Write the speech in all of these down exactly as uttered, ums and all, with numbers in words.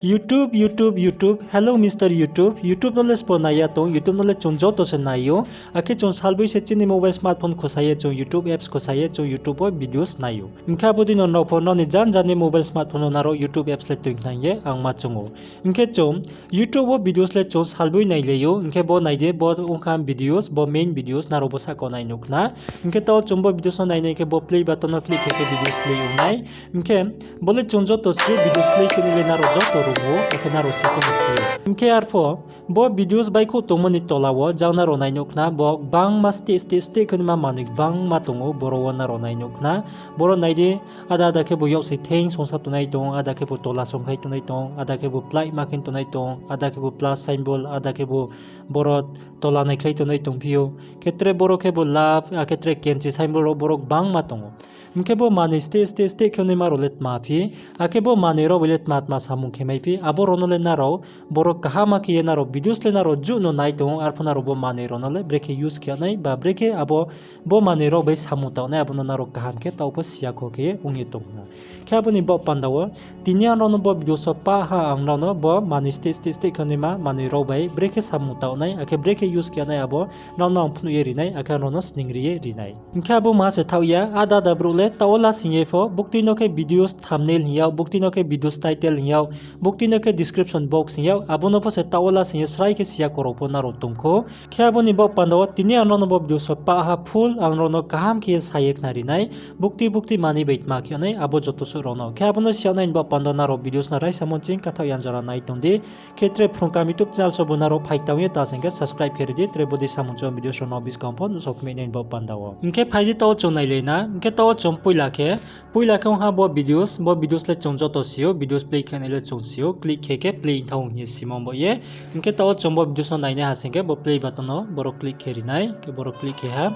YouTube, YouTube, YouTube, hello Mister YouTube, YouTube no le sbo nai ya tong, YouTube no le chung joto se nai ou. Akhe chung salboi se chini mobile smartphone khosa ye chung YouTube apps khosa ye chung YouTube wo videos nai ou. Hing khe abo dei no nrao pho nrao ni jan jan ni mobile smartphone no nrao YouTube apps le toing khnang ye ang ma choung ou. Hing khe chung YouTube wo videos le chung salboi nailai ou, hing khe bo nai di, bo ong kha videos, bo main videos, nrao bo sahka wo nai nuh khna. Hing khe taoh chung bo videos no nainai khe bo play button no click khe khe videos play ong nai. Hing khe bo le chung joto si videos play khe nai le nrao joto rung ou, akhe nrao si khe no si ou. Hing khe arpho bo videos baihkhouh tongmo ni tola wo jang nrao nai nuh khna, bo gbangma steh steh steh khe naima manoi gbangma tong ou, boro wo nrao nai nuh khna. Boro nai di, ada ada khebu yaksi theng songsa tongnai tong, ada khebu tola songkhlai tongnai tong, ada khebu plaihma khe tongnai tong, ada khebu plus symbol, ada khebu boro tola naikhlai tongnai tongphi ou. Khe tre boro khebu love, akhe tre kenchi symbol rao boro gbangma tong ou. Hing khe bo manoi steh steh steh khe naima rao le tma phi, akhe bo manoi rao bai le tma tma samung khe mai phi, abo rao no le nrao boro kaham khe ye nrao videos le nrao juh no nai tong ou, arpho nrao bo manoi rao no le brekhe use khe nai, ba brekhe abo bo manoi rao bai samung tang nai, abo no nrao kaham khe taoh pho si ya kho khe ong ye tong na. Khe abo ni baoh panda wo, tini ang nrao no bo videos wo pah ha ang nrao no bo manoi steh steh steh khe naima manoi rao bai brekhe samung tang nai, akhe brekhe use khe nai abo nrao no ang phnuh ye ri nai, akhe ang nrao no sning ri ye ri nai. Hing khe abo ma se thaoh ya, ada ada brouh le taoh wo lasing ye pho, buktui no khe videos thumbnail hing yag, buktui no khe videos title hing yag, buktui no khe description box hing yag, abo no pho se taoh wo lasing ye srai khe si ya kho rao pho nrao tong kho. Khe abo ni baoh panda wo tini ang nrao no bo videos wo pah ha full ang nrao no kaham khe ye sa ye khnari nai, buktui buktui manoi bai tma khe nai abo joto suh rao no. Khe abo no si yag nai ni baoh panda wo nrao videos no raisamo ching kathaoh ya jora nai tong di. Khe tre phrung kami YouTube channel so bo nrao phai tang ye ta sing khe subscribe khe ri di, tre bodei samung chung videos rao no buskang pho nuhsao kmai nai ni baoh panda wo. Hing khe phai di taoh wo chung nailai na, hing khe taoh wo chung poila khe, poila khe ong ha bo videos, bo videos le chung joto si ou, videos play khe nai le chung si ou, click khe khe play thang hing ye simo bo ye. Hing khe taoh wo chung bo videos no nainai ha sing khe bo play button no boro click khe ri nai, khe boro click khe ha.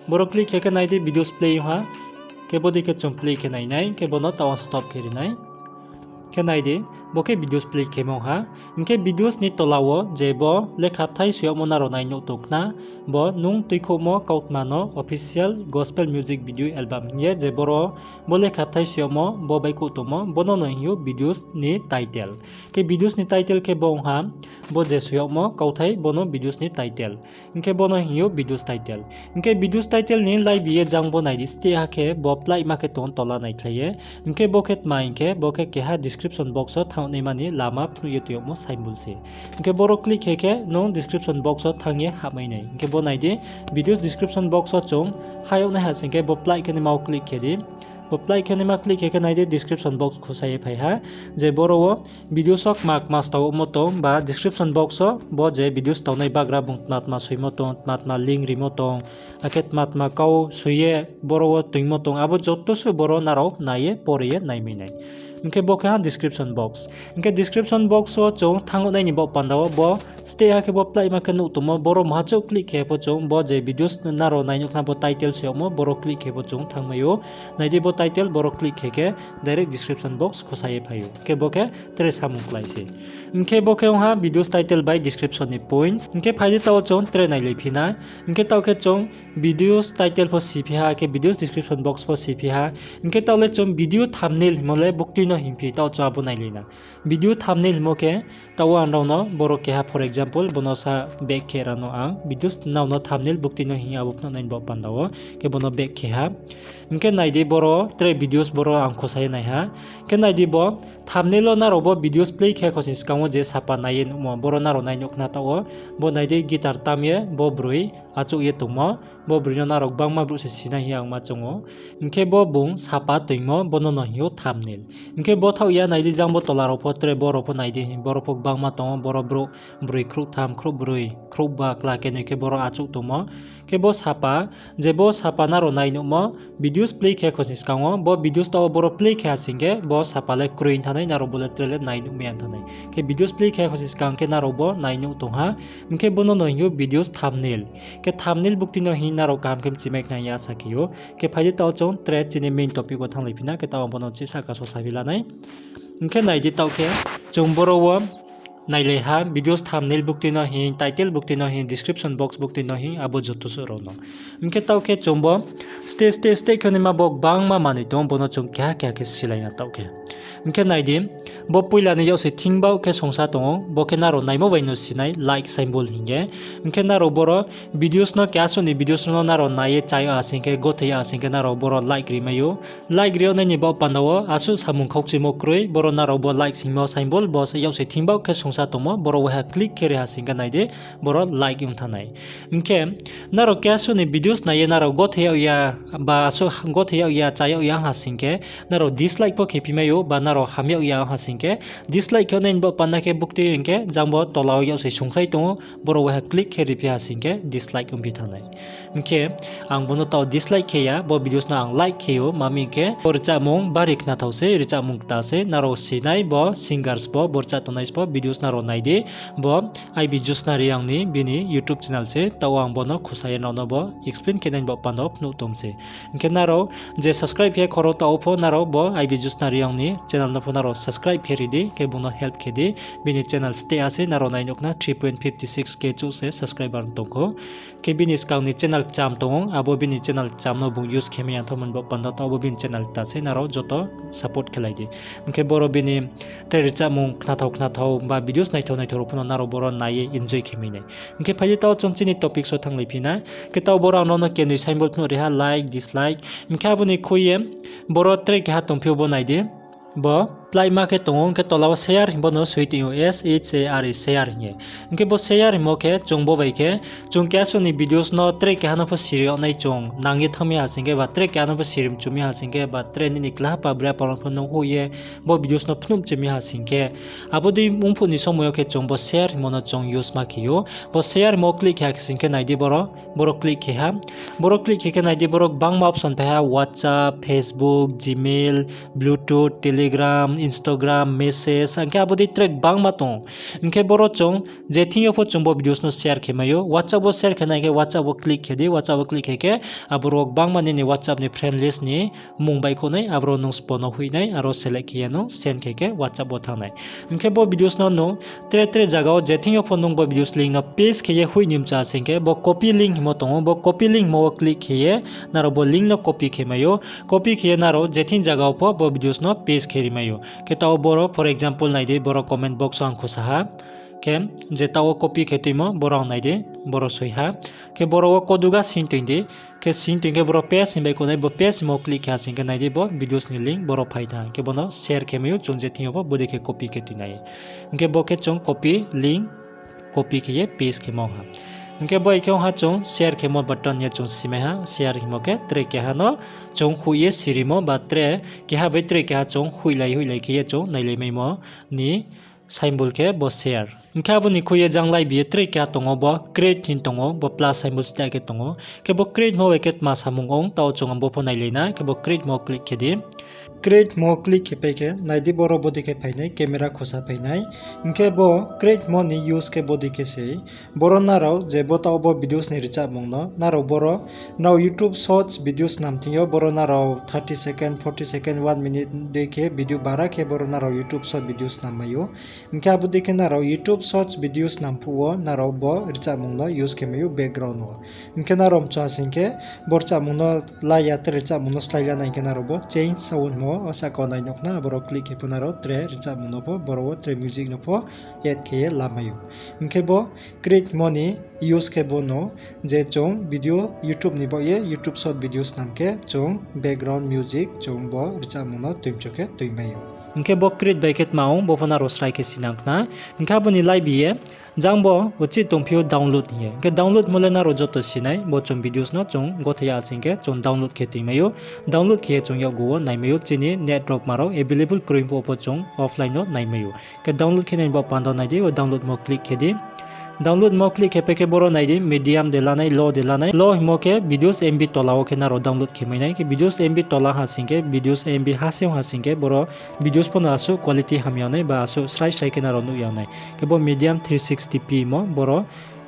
Boro click khe khe nai di videos play ong ha. Khe bodei khe chung play khe nai nai, khe bo no taoh wo stop khe ri nai. Khe nai di, bo khe videos play khemo ha. Hing khe videos ni tola wo je bo lekha bthai soi yagmo nrao nai nuh tong khna, bo Nung Tuikhouhmo Kautma no Official Gospel Music Video Album hing ye je boro bo lekha bthai soi yagmo bo baihkhouh tongmo, bo no no hing ou videos ni title. Khe videos ni title khe bo ong ha, bo je soi yagmo kauthai bo no videos ni title. Hing khe bo no hing ou videos title. Hing khe videos title ni laibi ye jang bo nai di, steh ha khe bo plaihma khe tong tola naikhlai ye. Hing khe bo khe tma hing khe bo khe keha description box wo thanng naima ni lama phnuh ye tong yagmo symbol se. Hing khe boro click khe khe nung description box wo thanng ye hahmai nai. Hing khe bo nai di, videos description box wo chung ha yag nai ha sing khe bo plaih khe naima wo click khe di. Bo plaih khe naima click khe khe nai di, description box khosa ye phai ha. Je boro wo videos wo kma kma stao yagmo tong ba description box wo bo je videos staonai bagra bung tma tma soimo tong, tma tma link rimo tong, akhe tma tma kau soi ye boro wo toingmo tong, abo joto suh boro nrao nai ye pore ye naimai nai. Hing khe bo khe ha description box. Hing khe description box wo chung thanng nai ni baoh panda wo bo steh ha khe bo plaihma khe nuh tongmo, boro maha chouh click khe pho chung bo je videos nrao nai nuh khna bo title soi yagmo, boro click khe pho chung thanngmai ou. Nai di bo title, boro click khe khe direct description box khosa ye phai ou. Khe bo khe tre samung klái se. Hing khe bo khe ong ha videos title bai description ni points. Hing khe phai di taoh wo chung tre nailai phi na. Hing khe taoh khe chung videos title pho si phi ha, khe videos description box pho si phi ha. Hing khe taoh le chung video thumbnail hingmo le buktui no hing phi, taoh chung abo nailai na. Video thumbnail hingmo khe taoh wo ang nrao no boro keha, for example, bo no sa back khe ra no ang videos nrao no thumbnail buktui no hing abo phnuh nai ni baoh panda wo, khe bo no back khe ha. Hing khe nai di boro tre videos boro ang khosa ye nai ha. Khe nai di bo thumbnail wo nrao bo videos play khe khosni skang wo je sapa nai ye nuhmo, boro nrao nai nuh khna taoh wo. Bo nai di guitar tam ye bo broi achouh ye tongmo. Bo broi no nrao gbangma brouh se sinai hing ye ang ma choung ou. Hing khe bo bung sapa toingmo, bo no no hing ou thumbnail. Hing khe bo thaoh ya, nai di jang bo tola rao pho tre boro pho nai di, boro pho gbangma tong ou, boro brouh broi khrouh tham, khrouh broi, khrouh ba, kla kenoi khe boro achouh tongmo. Khe bo sapa, je bo sapa nrao nai nuhmo, videos play khe khosni skang wo, bo videos taoh wo boro play khe ha sing khe, bo sapa le kroi thanng nai, nrao bo le tre le nai nuh mai ya thanng nai. Khe videos play khe khosni skang khe nrao bo nai nuh tong ha, hing khe bo no no hing ou videos thumbnail. Khe thumbnail buktui no hing nrao kaham khe mchimai khna hing ye asa khe ou. Khe phai di taoh chung tre chini main topic wo thannglai phi na, khe taoh bo no chisa kaso saphi la nai. Hing khe nai di taoh khe chung boro wo nailai ha videos thumbnail buktui no hing, title buktui no hing, description box buktui no hing, abo joto suh rao no. Hing khe taoh khe chung bo steh steh steh khe naima bo gbangma manoi tong, bo no chung keha keha khe silai na taoh khe. Hing khe nai di, bo poila ni yak se thing baoh khe songsa tong ou, bo khe nrao naimo bai no si nai like symbol hing ye. Hing khe nrao boro videos no keha suh ni videos no nrao nai ye chá yag ha sing khe, gothoi yag ha sing khe nrao boro like ri mai ou. Like ri yag nai ni baoh panda wo asuh samung khaukchimo kroi, boro nrao bo like singmo symbol bo yak se thing baoh khe songsa tongmo, boro waiha click khe ri ha sing khe nai di, boro like ong thanng nai. Hing khe nrao keha suh ni videos nai ye nrao gothoi yag ya, ba asuh gothoi yag ya, chá yag ya ha sing khe, nrao dislike pho khe phi mai ou, ba nrao ham yag ya ha sing khe, dislike khe nai ni baoh panda khe buktui hing khe, jang bo tola wo yak se sungkhlai tong ou, boro waiha click khe ri phi ha sing khe dislike ongphi thanng nai. Hing khe ang bo no taoh dislike khe ya, bo videos no ang like khe ou, ma mi hing khe bo rchahmung bari khnathao se, rchahmung kta se, nrao si nai bo singers pho, bo rchah tongnai pho, videos nrao nai di, bo I B Jyotsna Reang ni bini YouTube channel se, taoh ang bo no khusa ye nrao no bo explain khe nai ni baoh panda wo phnuh tong se. Hing khe nrao je subscribe khe khoro taoh wo pho nrao bo I B Jyotsna Reang ni channel no pho nrao subscribe khe ri di, khe bung no help khe di. Bini channel steh ha se nrao nai nuh khna three point five six K chouh se subscriber tong khou. Khe bini skang ni channel kcham tong ou, abo bini channel kcham no bung use khe mai ya thanngmo ni baoh panda taoh bo bini channel kta se, nrao joto support khe lai di. Hing khe boro bini tre rchahmung khnathao khnathao ba videos naithao naithao rao pho no nrao boro nai ye enjoy khe mai nai. Hing khe phai di taoh chung chini topic so thannglai phi na. Khe taoh boro ang nrao no kenoi symbol phnuh ri ha, like, dislike. Hing khe abo ni khui ye boro tre keha tongphi ou, bo nai di. Bo pláima khe tong ou, hing khe tola wo share hing bo no soi tong ou, S H A R E, share hing ye. Hing khe bo share hingmo khe chung bo bai khe, chung keha suh ni videos no tre keha no pho siri yag nai, chung nang ye thanng mi ha sing khe, ba tre keha no pho siri mchu mi ha sing khe, ba tre nini klaha pa bra pa no pho nung hoih ye bo videos no phnuh mchu mi ha sing khe, abo dei ongphuh ni somoi yo khe chung bo share hingmo no chung use ma khe ou. Bo share hingmo click khe ha sing khe nai di boro, boro click khe ha. Boro click khe khe nai di boro gbangma option phai ha, WhatsApp, Facebook, Gmail, Bluetooth, Telegram, Instagram, message, hing khe abo dei tre gbangma tong ou. Hing khe boro chung je thing yo pho chung bo videos no share khe mai ou. WhatsApp wo share khe nai khe WhatsApp wo click khe di, WhatsApp wo click khe khe aboro wo gbangma nini WhatsApp ni friend list ni mmung baihkhouh nai, aboro nung sbo no hoih nai, aro select khe ye nung send khe khe WhatsApp wo thanng nai. Hing khe bo videos no nung tre tre zaga wo je thing yo pho nung bo videos link no paste khe ye hoih ni mchu ha sing khe bo copy link hingmo tong ou, bo copy link hingmo wo click khe ye nrao bo link no copy khe mai ou. Copy khe ye nrao je thing zaga wo pho bo videos no paste khe ri mai ou. Khe taoh boro, for example, nai di, boro comment box wo ang khusa ha. Khe je taoh wo copy khe tuimo, boro ang nai di, boro soi ha. Khe boro wo koduga sing toing di. Khe sing toing khe boro paste hing baihkhouh nai, bo paste hingmo click khe ha sing khe nai di bo videos ni link boro phai thanng. Khe bo no share khe mai ou, chung je thing yo pho bodei khe copy khe tuinai. Hing khe bo khe chung copy link, copy khe ye paste khe ma ha. Hing khe bo khe ong ha chung share khemo button ye chung si mai ha, share hingmo khe tre keha no chung hoih ye sirimo ba tre keha bai tre keha chung hoihlai hoihlai khe ye chung nailai maimo ni symbol khe bo share. Hing khe abo ni khui ye jang lai bi ye tre keha tong ou, bo create hing tong ou, bo plus symbol steh khe tong ou. Khe bo create hingmo bai khe tma samung ong, taoh chung bo pho nailai na, khe bo create hingmo click khe di. Create hingmo click khe pai khe nai di boro bodei khe phai nai, camera khusa phai nai. Hing khe bo create hingmo ni use khe bodei khe sei. Boro nrao je bo taoh bo videos ni rchahmung no, nrao boro nrao YouTube Shorts videos snam thing yo, boro nrao thirty second, forty second, one minute dei khe video bara khe boro nrao YouTube Shorts videos snam mai ou. Hing khe abo dei khe nrao YouTube Shorts videos snam phuh wo nrao bo rchahmung no use khe mai ou background wo. Hing khe nrao mchu ha sing khe bo rchahmung no la ya, tre rchahmung no slái la nai hing khe nrao bo change sound hingmo wo sahka wo nai nuh khna, aboro click khe pho nrao tre rchahmung no pho, boro wo tre music no pho add khe ye la mai ou. Hing khe bo create hingmo ni use khe bo no je chung video YouTube ni baoh ye YouTube Short video snam khe chung background music chung bo rchahmung no tuimchu khe tui mai ou. Hing khe bo create bai khe tma ong, bo pho nrao srai khe sinang khna. Hing khe abo ni lai bi ye jang bo uchih tongphi ou download hing ye. Hing khe download hingmo le nrao joto si nai, bo chung videos no chung gothoi ya sing khe chung download khe tui mai ou. Download khe ye chung yakgu wo nai mai ou, chini network ma rao available kroi phuh wo pho chung offline no nai mai ou. Khe download khe nai ni baoh panda nai di, o download hingmo click khe di. Download hingmo click khe pai khe boro nai di, medium de la nai, low de la nai. Low hingmo khe videos M B tola wo khe nrao download khe mai nai. Khe videos M B tola ha sing khe, videos M B ha se ong ha sing khe, boro videos pho no asuh quality hamya nai ba asuh srai srai khe nrao nuh ya nai. Khe bo medium three sixty p mo boro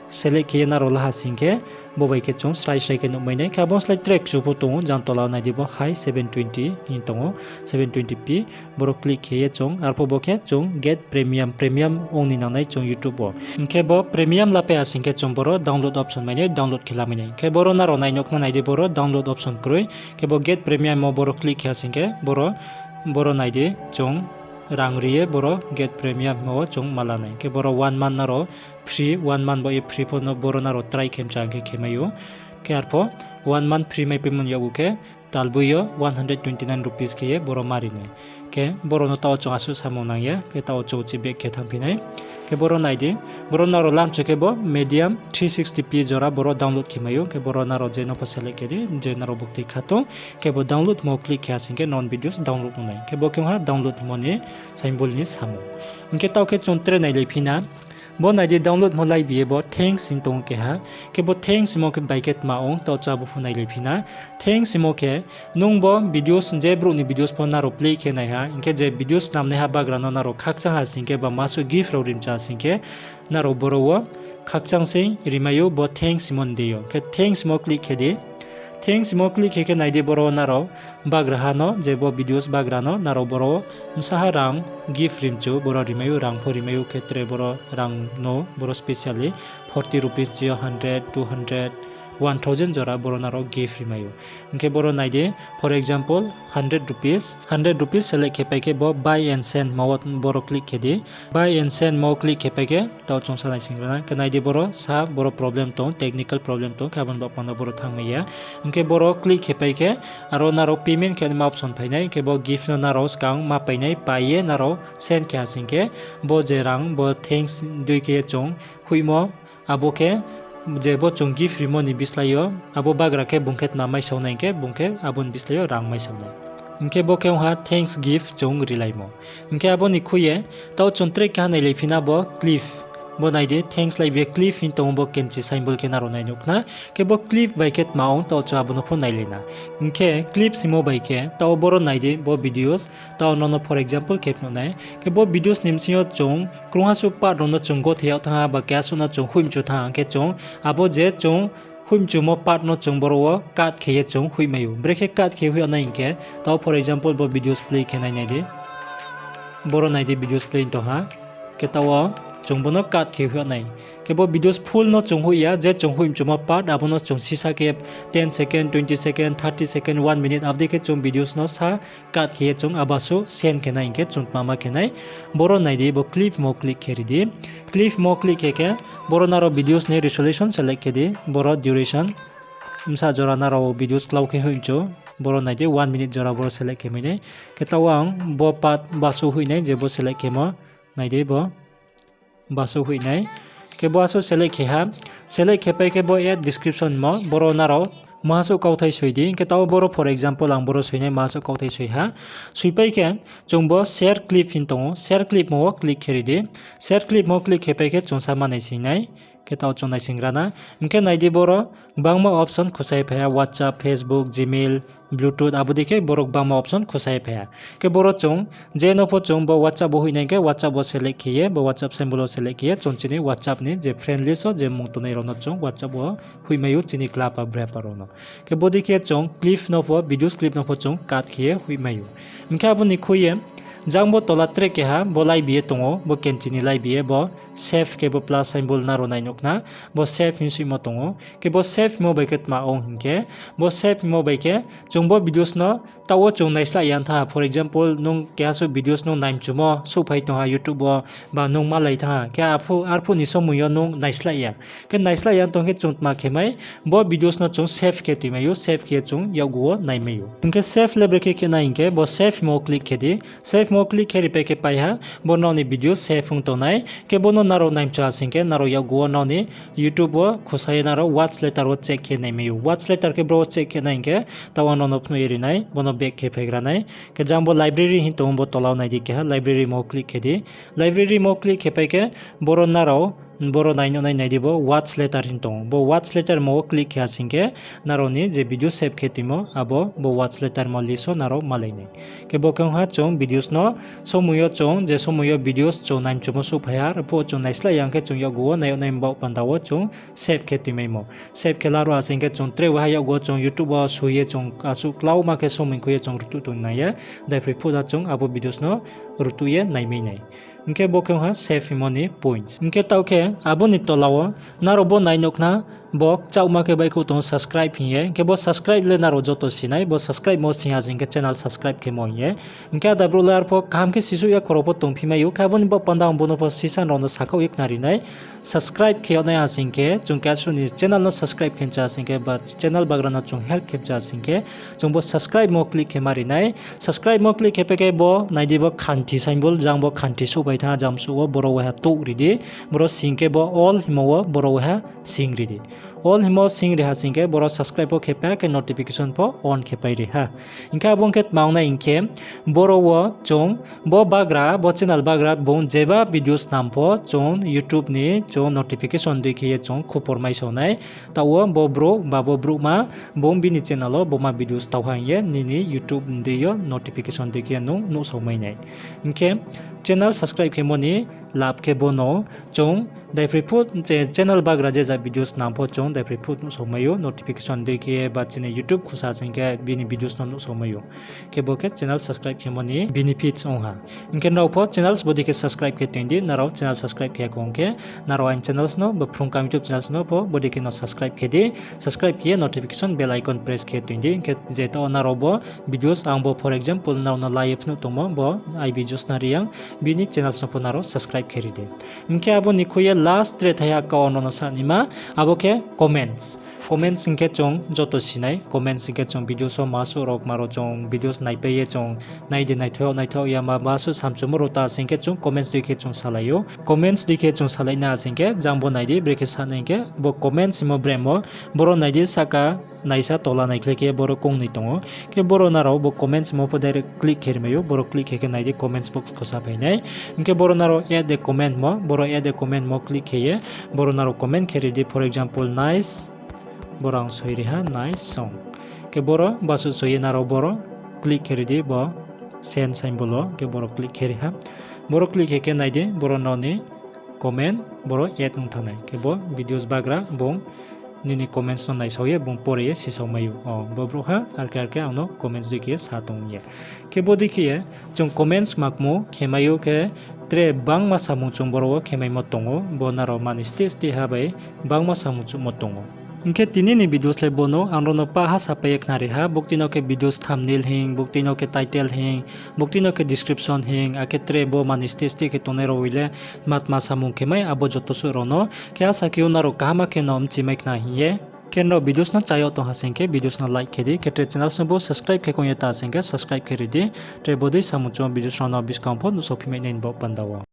select khe ye nrao la ha sing khe, bo bai khe chung srai srai khe nuh mai nai. Khe abo slái track kchu pho tong ou, jang tola wo nai di bo high seven twenty hing tong ou, seven twenty p. Boro click khe ye chung, arphuh bo khe chung get premium, premium ong ni nang nai chung YouTube wo. Hing khe bo premium la pai ha sing khe chung boro download option mai nai, download khe la mai nai. Khe boro nrao nai nuh khna nai di boro download option kroi. Khe bo get premium mo boro click khe ha sing khe boro Boro nai di, chung rang ri ye boro Get Premium hingmo wo chung ma la nai. Khe boro one month nrao free, one month bo ye free pho no boro nrao try khe mchang khe khe mai ou. Khe arpho one month free maipaimo ni yakgu khe talboi yo one hundred twenty nine rupees khe ye boro ma ri nai. Khe boro no taoh chung asuh samung nang ya, khe taoh chung chi back khe thanngphi nai. Khe boro nai di, boro nrao lamchu khe bo medium three sixty p jora boro download khe mai ou. Khe boro nrao je no pho select khe di, je nrao buktui kha tong, khe bo download mo click khe ha sing khe non videos download ong nai. Khe bo khe ong ha download hingmo ni symbol ni samung. Hing khe taoh khe chung tre nailaiphi na. Bo nai di download mo laibi ye bo thanks hing tong ou keha. Khe bo thanks hingmo khe bai khe tma ong, taoh chung abo pho nailaiphi na. Thanks hingmo khe nung bo videos, je brouh ni videos pho nrao play khe nai ha, hing khe je videos snamnaiha bagra no nrao khakchang ha sing khe, ba masuh gift rao rimcha sing khe, nrao boro wo khakchang sei rimai ou bo thanks hingmo ni deing yo. Khe thanks hingmo click khe di. Thanks hingmo click khe khe nai di boro nrao bagraha no, je bo videos bagra no nrao boro bsaha rang gift rimchu, boro rimai ou, rang pho rimai ou, khe tre boro rang no boro specially forty rupees chi yo hundred, two hundred, one thousand jora boro nrao gift rimai ou. Hing khe boro nai di, for example, hundred rupees, hundred rupees select khe pai khe bo buy and send mo wo boro click khe di. Buy and send mo click khe pai khe taoh chung sa naising gra na. Khe nai di boro sa boro problem tong, technical problem tong, khe abo ni baoh panda boro thanngmai ya. Hing khe boro click khe pai khe aro nrao payment khe naima option phai nai, hing khe bo gift no nrao skang ma pai nai, pai ye nrao send khe ha sing khe, bo je rang bo thanks dei khe ye chung hoihmo, abo khe je bo chung gift rimo ni bislái yo, abo bagra khe bung khe tma maisao nai hing khe, bung khe abo ni bislái yo rang maisao nai. Hing khe bo khe ong ha thanks gift chung rilaimo. Hing khe abo ni khui ye, taoh chung tre keha nailaiphi na bo clip. Bo nai di, thanks laibi ye clip hing tong ou bo kenchi symbol khe nrao nai nuh khna. Khe bo clip bai khe tma ong, taoh chung abo no pho nailai na. Hing khe clip hingmo bai khe, taoh boro nai di, bo videos, taoh no no for example khe phnuh nai. Khe bo videos ni bsing yo chung krungha suh part rao no chung gothei yag thanng ha, ba keha suh no chung hoihmchu thanng ha, khe chung abo je chung hoihmchumo part no chung boro wo cut khe ye chung hoihmai ou. Brekhe cut khe hoih yag nai hing khe, taoh for example bo videos play khe nai nai di. Boro nai di videos play tong ha. Khe taoh wo chung bo no cut khe hoih yag nai. Khe bo videos full no chung hoih ya, je chung hoihmchumo part abo no chung sisa khe ten second, twenty second, thirty second, one minute, abo dei khe chung videos no sa cut khe ye chung abo suh send khe nai hing khe chung tma ma khe nai. Boro nai di, bo clip mo click khe ri di. Clip mo click khe khe, boro nrao videos ni resolution select khe di, boro duration bsa jora nrao videos klau khe hoihmchu, boro nai di one minute jora boro select khe mai nai. Khe taoh ang bo part basuh hoih nai je bo select khemo, nai di bo basuh hoih nai. Khe bo asuh select khe ha, select khe pai khe bo add description mo, boro nrao maha suh kauthai soi di, hing khe taoh boro for example ang boro soi nai maha suh kauthai soi ha. Soi pai khe chung bo share clip hing tong ou, share clip mo wo click khe ri di. Share clip mo click khe pai khe chung sa ma naising nai. Khe taoh chung naising gra na. Hing khe nai di boro gbangma option khusai phai ha, WhatsApp, Facebook, Gmail, Bluetooth, abo dei khe boro gbangma option khusai phai ha. Khe boro chung je no pho chung bo WhatsApp wo hoih nai hing khe WhatsApp wo select khe ye, bo WhatsApp symbol wo select khe ye, chung chini WhatsApp ni je friend list wo je mung tongnai rao no chung WhatsApp wo hoihmai ou, chini kla pa bre pa rao no. Khe bo dei khe chung clip no pho, videos clip no pho chung cut khe ye hoihmai ou. Hing khe abo ni khui ye, jang bo tola tre keha bo laibi ye tong ou, bo kenchi ni laibi ye bo save khe bo plus symbol nrao nai nuh khna, bo save hing soihmo tong ou. Khe bo save hingmo bai khe tma ong hing khe, bo save hingmo bai khe chung bo videos no taoh wo chung naislah ya thanng ha. For example, nung keha suh videos nung naimchumo souhphai tong ha YouTube wo, ba nung malai thanng ha. Khe arphuh ni somoing yo nung naislah ya. Khe naislah ya tong khe chung tma khe mai, bo videos no chung save khe tuimai ou, save khe chung yakgu wo naimai ou. Hing khe save le brekhe khe nai hing khe, bo save hingmo wo click khe di. Save hingmo wo click khe ri pai khe pai ha, bo nrao ni video save ong tong nai. Khe bo no nrao naimchu ha sing khe, nrao yakgu wo nrao ni YouTube wo khusa ye nrao watch later wo check khe naimai ou. Watch later khe bro wo check khe nai hing khe, taoh ang nrao no phnuh ye ri nai, bo no back khe phai gra nai. Khe jang bo library hing tong ou, bo tola wo nai di keha, library mo click khe di. Library mo click khe pai khe, boro nrao, boro nai nuh nai, nai di bo watch later hing tong ou. Bo watch later mo wo click khe ha sing khe, nrao ni je video save khe tuimo, abo bo watch later mo list wo nrao malai nai. Khe bo khe ong ha chung videos no, somoing yo chung, je somoing yo videos chung naimchumo souhphai ha, arphuh chung naislah ya hing khe chung yakgu wo nai yag nai baoh panda wo chung save khe tuimaimo. Save khe laruh ha sing khe chung tre waiha yakgu wo chung YouTube wo soi ye chung asuh klauma khe somoing khui ye chung rutuh tong nai ya. Daiphroi phuh da chung abo videos no rutuh ye naimai nai. Hing khe bo khe ong ha save hingmo ni points. Hing khe taoh khe abo ni tola wo nrao bo nai nuh khna, Bo kchaohma khe baihkhouh tong subscribe hing ye. Hing khe bo subscribe le nrao joto si nai, bo subscribe mo sing ha sing khe channel subscribe khemo hing ye. Hing khe ada brouh le arpho kaham khe sisuh ya khoro pho tongphi mai ou. Khe abo ni baoh panda ang bo no pho sisa nrao no sakhaoh ye khnari nai. Subscribe khe yag nai ha sing khe, chung keha suh ni channel no subscribe khe mchu ha sing khe, ba channel bagra no chung help khe mchu ha sing khe, chung bo subscribe mo click khe ma ri nai. Subscribe mo click khe pai khe bo nai di, bo khanthi symbol, jang bo khanthi souhphai thanng ha, jang suh wo boro waiha touh ri di. Boro sing khe bo all hingmo wo boro waiha sing ri di. All hingmo sing ri ha sing khe boro subscribe pho khe pai ha, khe notification pho on khe pai ri ha. Hing khe abo ong khe tma ong nai hing khe, boro wo chung bo bagra, bo channel bagra bung jeba video snam pho chung YouTube ni chung notification dei khe ye chung khupor mai sao nai. Taoh wo bo brouh ba bo brouhma bung bini channel wo boma video stao ha hing ye nini YouTube ni dei yo notification dei khe nung nuhsao mai nai. Hing khe channel subscribe khemo ni lab khe bo no chung daiphroi phuh channel bagra je ja video snam pho chung daiphroi phuh nuhsao mai ou, notification dei khe ba chini YouTube khusa sing khe bini videos no nuhsao mai ou. Khe bo khe channel subscribe khemo ni benefits ong ha. Hing khe nrao pho channels bodei khe subscribe khe toing di, nrao channel subscribe khe ya kong khe, nrao aini channels no, bo Phrung Kam YouTube channels no pho bodei khe no subscribe khe di, subscribe khe ye notification bell icon press khe toing di, hing khe je taoh nrao bo videos ang bo for example nrao no la ye phnuh tongmo bo ai videos na ri yang, bini channels no pho nrao subscribe khe ri di. Hing khe abo ni khui ye last tre thaiha kau ang nrao no sa naima, abo khe comments. Comments hing khe chung joto si nai, comments hing khe chung videos wo ma suh rao kma rao chung videos naipai ye chung nai de naithaoh naithaoh ya ma ba suh samchumo rao ta sing khe chung comments dei khe chung salai ou. Comments dei khe chung salai na sing khe jang bo nai di, brekhe sa nai hing khe bo comments hingmo bremo, boro nai di sahka naisa tola naikhlai khe boro kongnoi tong ou. Khe boro nrao bo comments hingmo pho direct click khe ri mai ou, boro click khe khe nai di comments box kho saphai nai. Hing khe boro nrao add a comment mo, boro add a comment mo click khe ye, boro nrao comment khe ri di, for example, nice, boro ang soi ri ha, nice song. Khe boro basuh soi ye nrao boro click khe ri di, bo send symbol wo, khe boro click khe ri ha. Boro click khe khe nai di, boro nrao ni comment boro add ong thanng nai. Khe bo videos bagra bung nini comments no naisao ye bung pore ye sisao mai ou. O, bo brouhha arkhe arkhe ang no comments dei khe ye sa tong ye. Khe bodei khe ye chung comments makmo khe mai ou khe tre bangma samung chung boro wo khe maimo tong ou, bo nrao manoi steh steh ha bai bangma samung chuhmo tong ou. Hing khe tini ni videos le bo no ang nrao no paha sapai ye khnari ha, buktui no khe videos thumbnail hing, buktui no khe title hing, buktui no khe description hing, akhe tre bo manoi steh steh khe tongnai rao wi le tma tma samung khe mai abo joto suh rao no. Khe asa khe ou nrao kaham khe no mchi mai khna hing ye. Khe nrao videos no chá yag tong ha sing khe videos no like khe di, khe tre channels no bo subscribe khe kong ye ta sing khe subscribe khe ri di. Tre bodei samung chung videos rao no buskang pho nuhsao phi mai nai ni baoh panda wo.